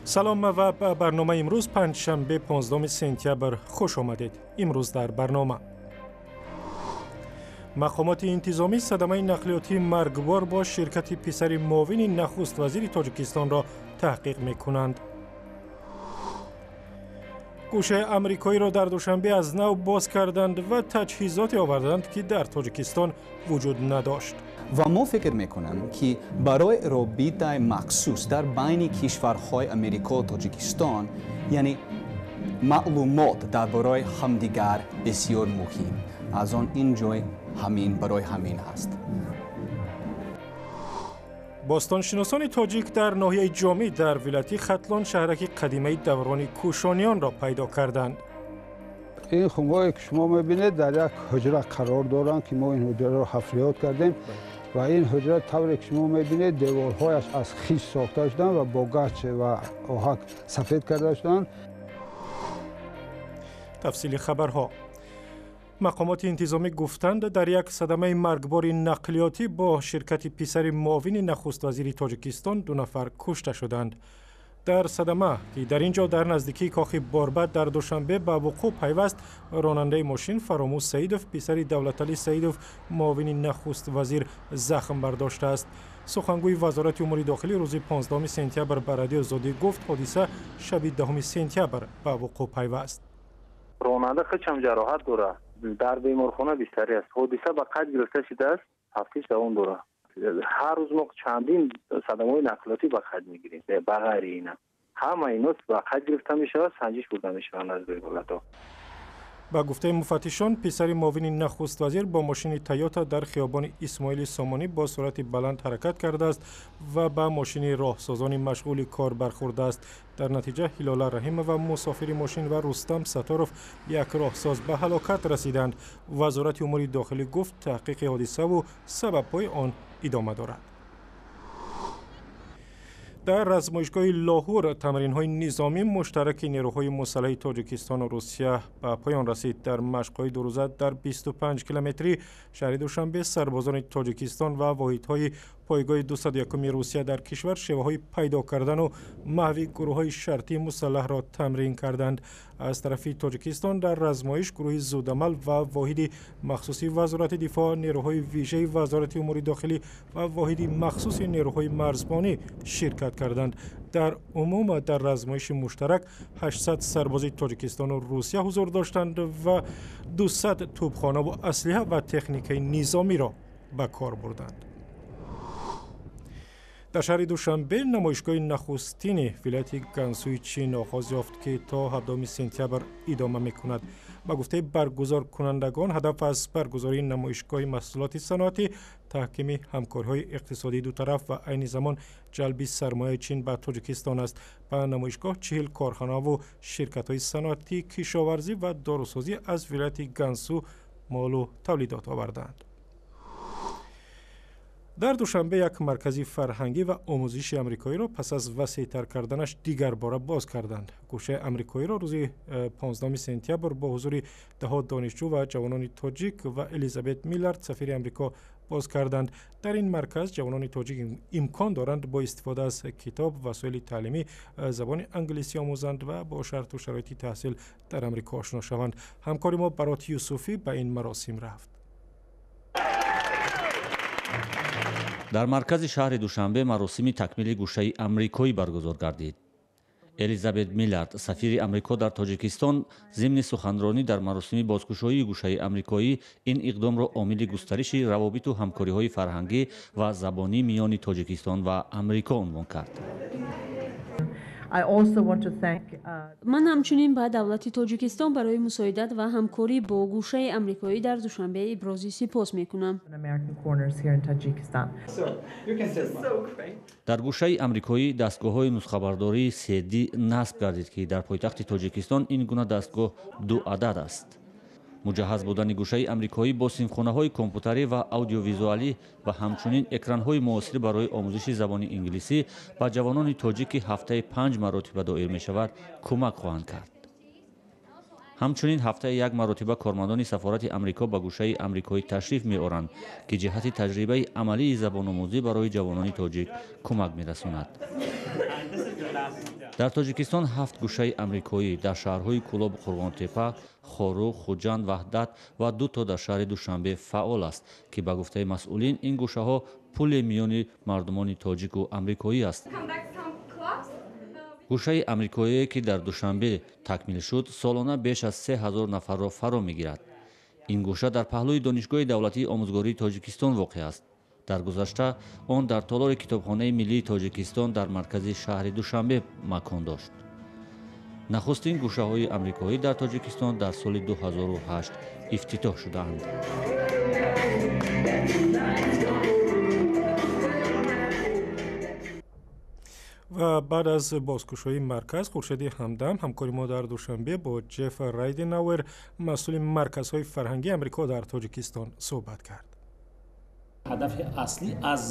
Салом ва ба барномаи имрӯз панҷшанбе 15 сентябр хуш омадед. Имрӯз дар барнома мақомоти интизомӣ садамаи нақлиётии маргбор бо ширкати писари муовини нахуст вазири Тоҷикистонро таҳқиқ мекунанд. Гӯшаи амрикоиро дар Душанбе аз нав боз карданд ва таҷҳизоте оварданд, ки дар Тоҷикистон вуҷуд надошт. Ва мо фикр мекунем, ки барои робитаи махсус дар байни кишварҳои Америко Тоҷикистон, яъне маълумот дар бораи ҳамдигар бисёр муҳим. Аз он ин ҷой ҳамин барои ҳамин аст. Бостоншиносони тоҷик дар ноҳияи Ҷомӣ дар вилояти Хатлон шаҳраки қадимаи даврони кӯшониёнро пайдо карданд. Ин хумҳое ки шумо мебинед, дар як ҳуҷра қарор доранд, ки мо ин ҳуҷраро ҳафриёт кардем ва ин ҳуҷра, тавре ки шумо мебинед, деворҳояш аз хиш сохта шуданд ва бо гач ва оҳак сафед карда шуданд. Тафсили хабарҳо. Мақомоти интизомӣ гуфтанд, дар як садамаи маргбори нақлиётӣ бо ширкати писари муовини нахуствазири Тоҷикистон ду нафар кушта шуданд. Дар садама, ки дар ин ҷо дар наздикии кохи Борбад дар Душанбе ба вуқӯъ пайваст, ронандаи мошин Фаромӯз Саидов, писари Давлаталӣ Саидов, муовини нахуст вазир, захм бардоштааст. Сухангӯи Вазорати умури дохилӣ рӯзи 15 сентябр ба Радиои Озодӣ гуфт, ҳодиса шаби 10 сентябр ба вуқӯъ пайваст. Ронанда худшам ҷароҳат дорад, дар беморхона бистарӣ аст. Ҳодиса ба қайд гирифта шудааст, тафтиш давом дорад. Ҳар рӯз мо чандин садамаҳои нақлиётӣ ба қайд мегирем. Ба ғайри ина ҳама ино ба қайд гирифта мешавад, санҷиш бурда мешаванд аз рӯи ҳолатҳо. Ба гуфтаи муфаттишон, писари муовини нахуствазир бо мошини Тойота дар хиёбони Исмоили Сомонӣ бо суръати баланд ҳаракат кардааст ва ба мошини роҳсозони машғули кор бархӯрдааст. Дар натиҷа Ҳилола Раҳимова, мусофири мошин, ва Рустам Сатторов, як роҳсоз, ба ҳалокат расиданд. Вазорати умури дохилӣ гуфт, таҳқиқи ҳодисаву сабабҳои он идома дорад. Дар размоишгоҳи Лоҳур тамринҳои низомӣ муштараки нерӯҳои мусаллаҳи Тоҷикистону Русия ба поён расид. Дар машқҳои дурӯза дар 25 километрии шаҳри Душанбе сарбозони Тоҷикистон ва воҳидҳои пойгоҳи 201 Русия дар кишвар шеваҳои пайдо кардану маҳви гурӯҳҳои шартии мусаллаҳро тамрин карданд. Аз тарафи Тоҷикистон дар размоиш гурӯҳи зудамал ва воҳиди махсуси Вазорати дифоъ, нерӯҳои вижаи Вазорати умури дохилӣ ва воҳиди махсуси нерӯҳои марзбонӣ ширкат карданд. Дар умум дар размоиши муштарак 800 сарбози Тоҷикистону Русия ҳузур доштанд ва 200 тӯбхонаву аслиҳа ва техникаи низомиро ба кор бурданд. Дар шаҳри Душанбе намоишгоҳи нахустини вилояти Гансуи Чин оғоз ёфт, ки то 7 сентябр идома мекунад. Ба гуфтаи баргузоркунандагон, ҳадаф аз баргузории намоишгоҳи маҳсулоти саноатӣ таҳкими ҳамкориҳои иқтисодии дутараф ва айни замон ҷалби сармояи Чин ба Тоҷикистон аст. Ба намоишгоҳ 40 корхонаву ширкатҳои саноатӣ, кишоварзӣ ва дорусозӣ аз вилояти Гансу молу тавлидот овардаанд. Дар Душанбе як маркази фарҳангӣ ва омӯзиши амрикоиро пас аз васеътар карданаш дигарбора боз карданд. Гӯшаи амрикоиро рӯзи 15 сентябр бо ҳузури даҳо донишҷӯ ва ҷавонони тоҷик ва Элизабет Миллард, сафири Амрико, боз карданд. Дар ин марказ ҷавонони тоҷик имкон доранд бо истифода аз китоб, васоили таълимӣ забони англисӣ омӯзанд ва бо шарту шароити таҳсил дар Амрико ошно шаванд. Ҳамкори мо Барот Юсуфӣ ба ин маросим рафт. Дар маркази шаҳри Душанбе маросими такмили гӯшаи амрикоӣ баргузор гардид. Элизабет Миллард, сафири Амрико дар Тоҷикистон, зимни суханронӣ дар маросими бозкушоии гӯшаи амрикоӣ ин иқдомро омили густариши равобиту ҳамкориҳои фарҳангӣ ва забонӣ миёни Тоҷикистон ва Амрико унвон кард. Ман ҳамчунин ба давлати Тоҷикистон барои мусоидат ва ҳамкорӣ бо гӯшаи амрикоӣ дар Душанбе ибрози сипос мекунам. Дар гӯшаи амрикоӣ дастгоҳҳои нусхабардории CD насб гардид, ки дар пойтахти Тоҷикистон ин гуна дастгоҳ ду адад аст. Муҷаҳҳаз будани гӯшаи амрикоӣ бо синфхонаҳои компютарӣ ва аудиовизуалӣ ва ҳамчунин экранҳои муосир барои омӯзиши забони инглисӣ ба ҷавонони тоҷик, ки ҳафтаи панҷ маротиба доир мешавад, кӯмак хоҳанд кард. Ҳамчунин ҳафтаи як маротиба кормандони сафорати Амрико ба гӯшаи амрикоӣ ташриф меоранд, ки ҷиҳати таҷрибаи амалии забономӯзӣ барои ҷавонони тоҷик кӯмак мерасонад. Дар Тоҷикистон 7 гӯшаи амрикоӣ дар шаҳрҳои Кӯлобу Қурғонтеппа, Хоруғ, Хуҷанд, Ваҳдат ва 2 то дар шаҳри Душанбе фаъол аст, ки ба гуфтаи масъулин ин гӯшаҳо пуле миёни мардумони тоҷику амрикоӣ аст. Гӯшаи амрикоие, ки дар Душанбе такмил шуд, солона беш аз 3000 нафарро фаро мегирад. Ин гӯша дар паҳлӯи Донишгоҳи давлатии омӯзгории Тоҷикистон воқеъ аст. Дар гузашта он дар толори Китобхонаи миллии Тоҷикистон дар маркази шаҳри Душанбе макон дошт. Нахустин гӯшаҳои амрикоӣ дар Тоҷикистон дар соли 2008 ифтитоҳ шудаанд. Ва баъд аз бозкушоии марказ, Хуршеди Ҳамдам, ҳамкори мо дар Душанбе, бо Ҷеф Райденауэр, масъули марказҳои фарҳангии Амрико дар Тоҷикистон суҳбат кард. Ҳадафи аслӣ аз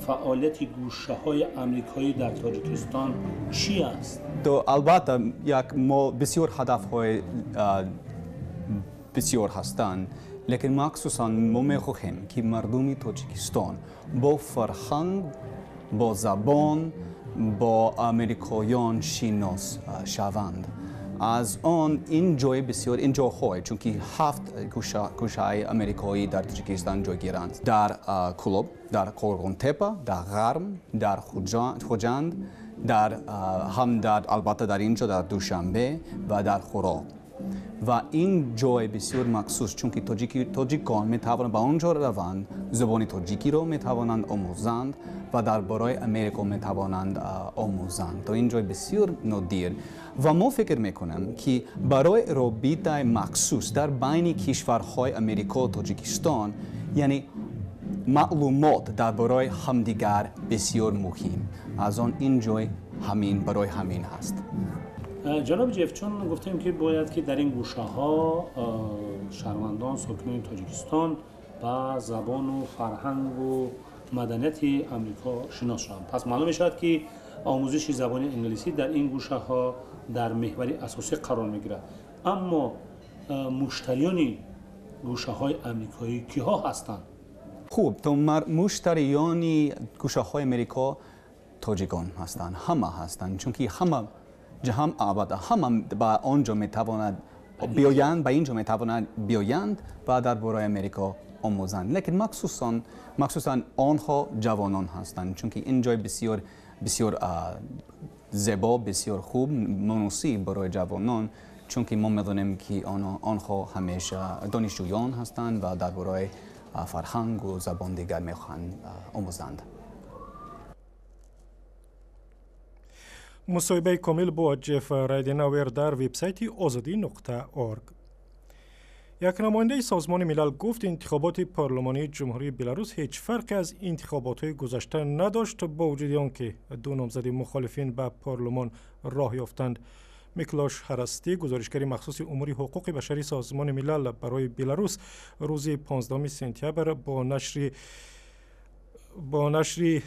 фаъолияти гӯшаҳои амрикоӣ дар Тоҷикистон чӣ аст? То албатта як мо бисёр ҳадафҳои бисёр ҳастанд, лекин махсусан мо мехоҳем, ки мардуми Тоҷикистон бо фарҳанг, бо забон, бо амрикоён шинос шаванд. Аз он ин ҷои бисёр ин ҷоҳое, чунки 7 гӯшаи амрикоӣ дар Тоҷикистон ҷойгиранд: дар Кӯлоб, дар Қурғонтеппа, дар Ғарм, дар Хуҷанд, дар ҳам дар албатта дар ин ҷо дар Душанбе ва дар Хоруғ. Ва ин ҷой бисёр махсус, чунки тоҷикон метавонанд ба он ҷо раванд, забони тоҷикиро метавонанд омӯзанд ва дар бораи Америко метавонанд омӯзанд. То ин ҷой бисёр нодир. Ва мо фикр мекунем, ки барои робитаи махсус дар байни кишварҳои Америко Тоҷикистон, яъне маълумот дар бораи ҳамдигар бисёр муҳим. Аз он ин ҷой ҳамин барои ҳамин ҳаст. Ҷаноби Ҷеф, чун гуфтем, ки бояд ки дар ин гӯшаҳо шаҳрвандон, сокинони Тоҷикистон ба забону фарҳангу маданияти Амрико шинос шаванд, пас маълум мешавад, ки омӯзиши забони англисӣ дар ин гӯшаҳо дар меҳвари асосӣ қарор мегирад. Аммо муштариёни гӯшаҳои амрикоӣ киҳо ҳастанд? Хуб, то муштариёни гӯшаҳои Америко тоҷикон ҳастанд, ҳама ҳастанд, чунки ҳама ҳам албатта ҳама ба он ҷо метавонад биёянд, ба ин ҷо метавонанд биёянд ва дар бораи Америко омӯзанд. Лекин махсусан онҳо ҷавонон ҳастанд, чунки ин ҷой бисёр бисёр зебо, бисёр хуб, муносиб барои ҷавонон, чунки мо медонем, ки онҳо ҳамеша донишҷӯён ҳастанд ва дар бораи фарҳангу забон дигар мехоҳанд омӯзанд. Мусоҳибаи комил бо Ҷеф Райденауэр дар вебсайти озодӣ.орг. Як намояндаи Созмони Милал гуфт, интихоботи парлумонии Ҷумҳурии Беларус ҳеҷ фарқе аз интихоботҳои гузашта надошт, бо вуҷуди он ки 2 номзади мухолифин ба парлумон роҳ ёфтанд. Миклош Ҳарастӣ, гузоришгари махсуси умури ҳуқуқи башарии Созмони Милал барои Беларус, рӯзи 15 сентябр бо нашри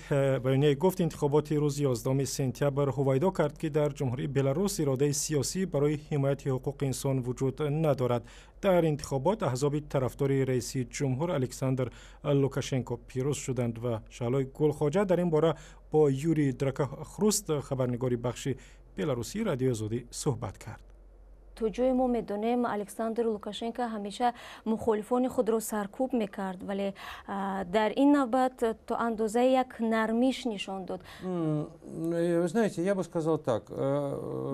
баёнияе гуфт, интихоботи рӯзи 11 сентябр ҳувайдо кард, ки дар Ҷумҳурии Беларус иродаи сиёсӣ барои ҳимояти ҳуқуқи инсон вуҷуд надорад. Дар интихобот аҳзоби тарафдори раиси ҷумҳур Александр Лукашенко пирӯз шуданд ва Шаҳлои Гулхоҷа дар ин бора бо Юрий Дракохруст, хабарнигори бахши беларусии Радиои Озодӣ, суҳбат кард. То ҷое мо медонем, Александр Лукашенко ҳамеша мухолифони худро саркӯб мекард, вале дар ин навбат то андозаи як нармиш нишон дод. Знаете, я бы сказал так.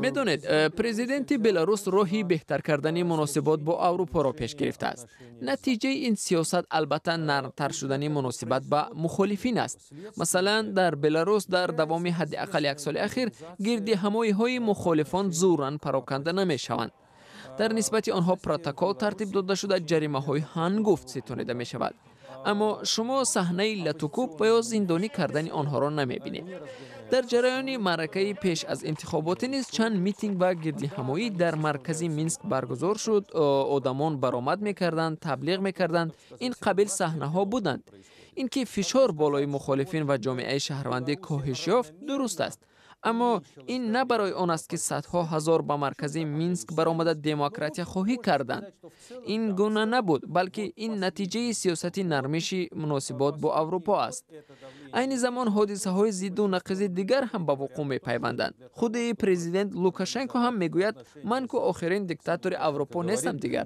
Медонед, президенти Беларус роҳи беҳтар кардани муносибот бо Аврупоро пеш гирифтааст. Натиҷаи ин сиёсат албатта нармтар шудани муносибат ба мухолифин аст. Масалан, дар Беларус дар давоми ҳадди ақал як соли ахир гирди ҳамоиҳои мухолифон зӯран пароканда намешаванд. Дар нисбати онҳо протокол тартиб дода шуда, ҷаримаҳои ҳангуфт ситонида мешавад. Аммо шумо саҳнаи латукӯб ва ё зиндонӣ кардани онҳоро намебинед. Дар ҷараёни маъракаи пеш аз интихоботӣ низ чанд митинг ва гирдиҳамоӣ дар маркази Минск баргузор шуд. Одамон баромад мекарданд, таблиғ мекарданд. Ин қабил саҳнаҳо буданд. Ин ки фишор болои мухолифин ва ҷомеаи шаҳрвандӣ коҳиш ёфт, дуруст аст. Аммо ин на барои он аст, ки садҳо ҳазор ба маркази Минск баромада демократияхоҳӣ карданд. Ин гуна набуд, балки ин натиҷаи сиёсати нармиши муносибот бо Аврупо аст. Айни замон ҳодисаҳои зидду нақизи дигар ҳам ба вуқӯъ мепайванданд. Худи президент Лукашенко ҳам мегӯяд: ман ку охирин диктатори Аврупо нестам дигар.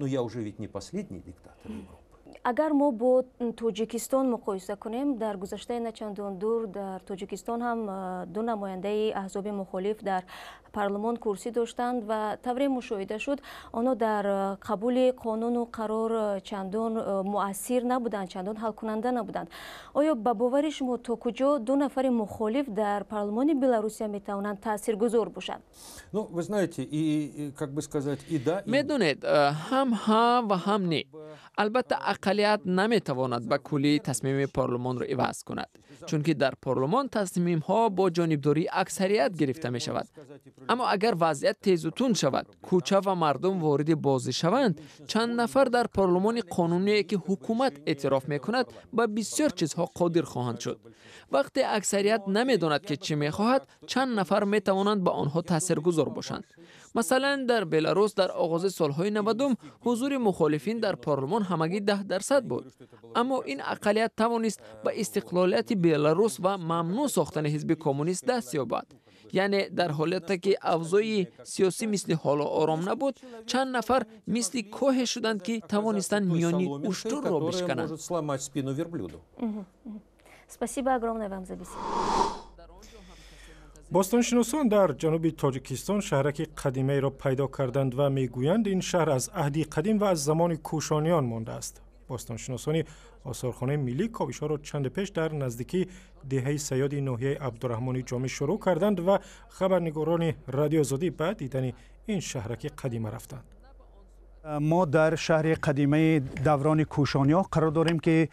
Агар мо бо Тоҷикистон муқоиса кунем, дар гузаштаи начандон дур дар Тоҷикистон ҳам ду намояндаи аҳзоби мухолиф дар парлумон курсӣ доштанд ва тавре мушоҳида шуд, онҳо дар қабули қонуну қарор чандон муассир набуданд, чандон ҳалкунанда набуданд. Оё ба бовари шумо то куҷо ду нафари мухолиф дар парлумони Беларусия метавонанд таъсиргузор бошанд? Ну, вы знаете, и, как бы сказать, и да, и Медонед, ҳам ҳа ва ҳам не. Албатта, ақаллият наметавонад ба куллӣ тасмими парлумонро иваз кунад, чунки дар парлумон тасмимҳо бо ҷонибдории аксарият гирифта мешавад. Аммо агар вазъият тезу тунд шавад, кӯча ва мардум вориди бозӣ шаванд, чанд нафар дар парлумони қонуние, ки ҳукумат эътироф мекунад, ба бисёр чизҳо қодир хоҳанд шуд. Вақте аксарият намедонад, ки чӣ мехоҳад, чанд нафар метавонанд ба онҳо таъсиргузор бошанд. Масалан, дар Беларус дар оғози солҳои 90-ум ҳузури мухолифин дар парлумон ҳамагӣ 10% буд, аммо ин ақаллият тавонист ба истиқлолияти Беларус ва мамнӯъ сохтани ҳизби коммунист даст ёбад. Яъне дар ҳолате ки авзои сиёсӣ мисли ҳоло ором набуд, чанд нафар мисли коҳе шуданд, ки тавонистанд миёни уштурро бишкананд. Спасибо огромное вам за беседу. Бостоншиносон дар ҷануби Тоҷикистон шаҳраки қадимаеро пайдо карданд ва мегӯянд, ин шаҳр аз аҳди қадим ва аз замони кӯшониён мондааст. Бостоншиносони осорхонаи миллӣ ковишҳоро чанде пеш дар наздикии деҳаи Саёди ноҳияи Абдураҳмони Ҷомӣ шурӯъ карданд ва хабарнигорони Радиои Озодӣ ба дидани ин шаҳраки қадима рафтанд. Мо дар шаҳри қадимаи даврони кӯшониҳо қарор дорем, ки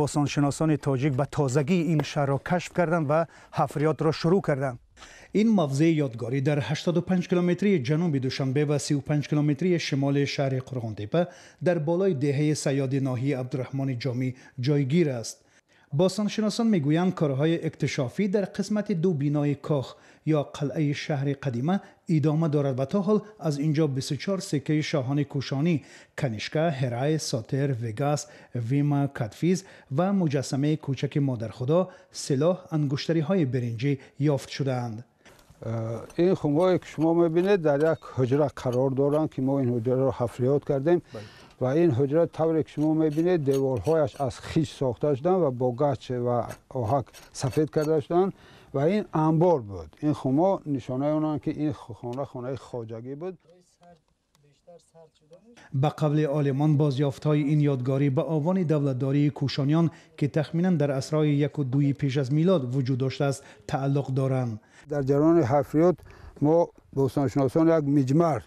бостоншиносони тоҷик ба тозагӣ ин шаҳрро кашф карданд ва ҳафриётро шурӯъ карданд. Ин мавзеи ёдгорӣ дар 85 километрии ҷануби Душанбе ва 35 километрии шимоли шаҳри Қурғонтепа, дар болои деҳаи Саёди ноҳияи Абдураҳмони Ҷомӣ ҷойгир аст. Бостоншиносон мегӯянд, корҳои иктишофӣ дар қисмати ду бинои кох ё қалъаи шаҳри қадима идома дорад ва то ҳол аз инҷо 24 сиккаи шоҳони кӯшонӣ Канишка, Ҳерай, Сотер, Вегас, Вима Кадфиз ва муҷассамаи кӯчаки Модархудо, силоҳ, ангуштариҳои биринҷӣ ёфт шудаанд. Ин хумҳое, ки шумо мебинед, дар як ҳуҷра қарор доранд, ки мо ин ҳуҷраро ҳафриёт кардем ва ин ҳуҷра, тавре ки шумо мебинед, деворҳояш аз хишт сохта шуданд ва бо гач ва оҳак сафед карда шуданд ва ин анбор буд. Ин хумҳо нишонаи онанд, ки ин хона хонаи хоҷагӣ буд. Ба қавли олимон, бозёфтҳои ин ёдгорӣ ба овони давлатдории кӯшониён, ки тахминан дар асрҳои яку дуи пеш аз милод вуҷуд доштааст, тааллуқ доранд. Дар ҷараёни ҳафриёт мо бостоншиносон як миҷмар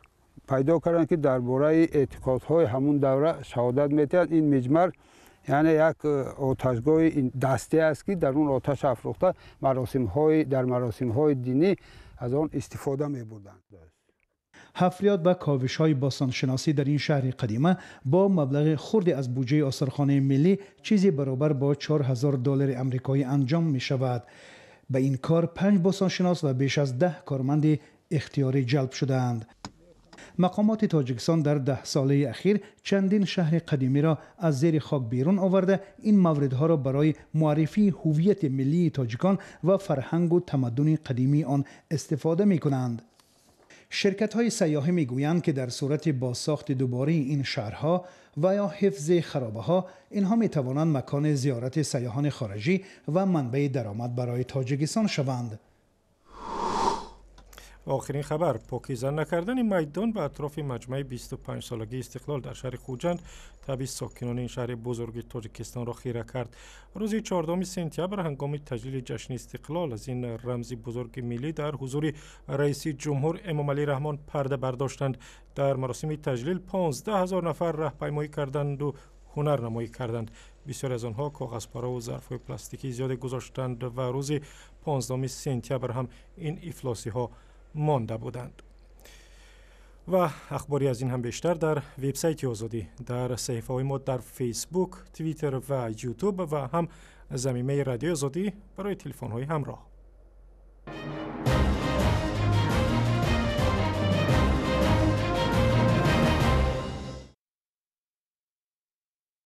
пайдо карданд, ки дар бораи эътиқодҳои ҳамун давра шаҳодат медиҳад. Ин миҷмар, яъне як оташгоҳи дастӣ аст, ки дар он оташ афрӯхта дар маросимҳои динӣ аз он истифода мебурданд. Ҳафриёт ва ковишҳои бостоншиносӣ дар ин шаҳри қадима бо маблағи хурде аз буҷаи осорхонаи миллӣ, чизе баробар бо 4000 доллари амрикоӣ, анҷом мешавад. Ба ин кор панҷ бостоншинос ва беш аз 10 корманди ихтиёрӣ ҷалб шудаанд. Мақомоти Тоҷикистон дар 10 солаи ахир чандин шаҳри қадимиро аз зери хок берун оварда, ин мавридҳоро барои муаррифии ҳуввияти миллии тоҷикон ва фарҳангу тамаддуни қадимии он истифода мекунанд. Ширкатҳои сайёҳӣ мегӯянд, ки дар сурати бозсохти дубораи ин шаҳрҳо ва ё ҳифзи харобаҳо, инҳо метавонанд макони зиёрати сайёҳони хориҷӣ ва манбаи даромад барои Тоҷикистон шаванд. Охирин хабар: покиза накардани майдон ба атрофи маҷмӯаи 25-солагии Истиқлол дар шаҳри Хуҷанд табъи сокинони ин шаҳри бузурги Тоҷикистонро хира кард. Рӯзи 4 сентябр ҳангоми таҷлили ҷашни Истиқлол аз ин рамзи бузурги миллӣ дар ҳузури раиси ҷумҳур Эмомалӣ Раҳмон парда бардоштанд. Дар маросими таҷлил 15 ҳазор нафар раҳпаймоӣ карданду ҳунарнамоӣ карданд. Бисёре аз онҳо коғазпораву зарфҳои пластикии зиёде гузоштанд ва рӯзи 15 сентябр ҳам ин ифлосиҳо монда буданд. Ва ахбори аз ин ҳам бештар дар вебсайти Озодӣ, дар саҳифаҳои мо дар Фейсбук, Твиттер ва Ютуб ва ҳам замимаи Радиои Озодӣ барои телефонҳои ҳамроҳ.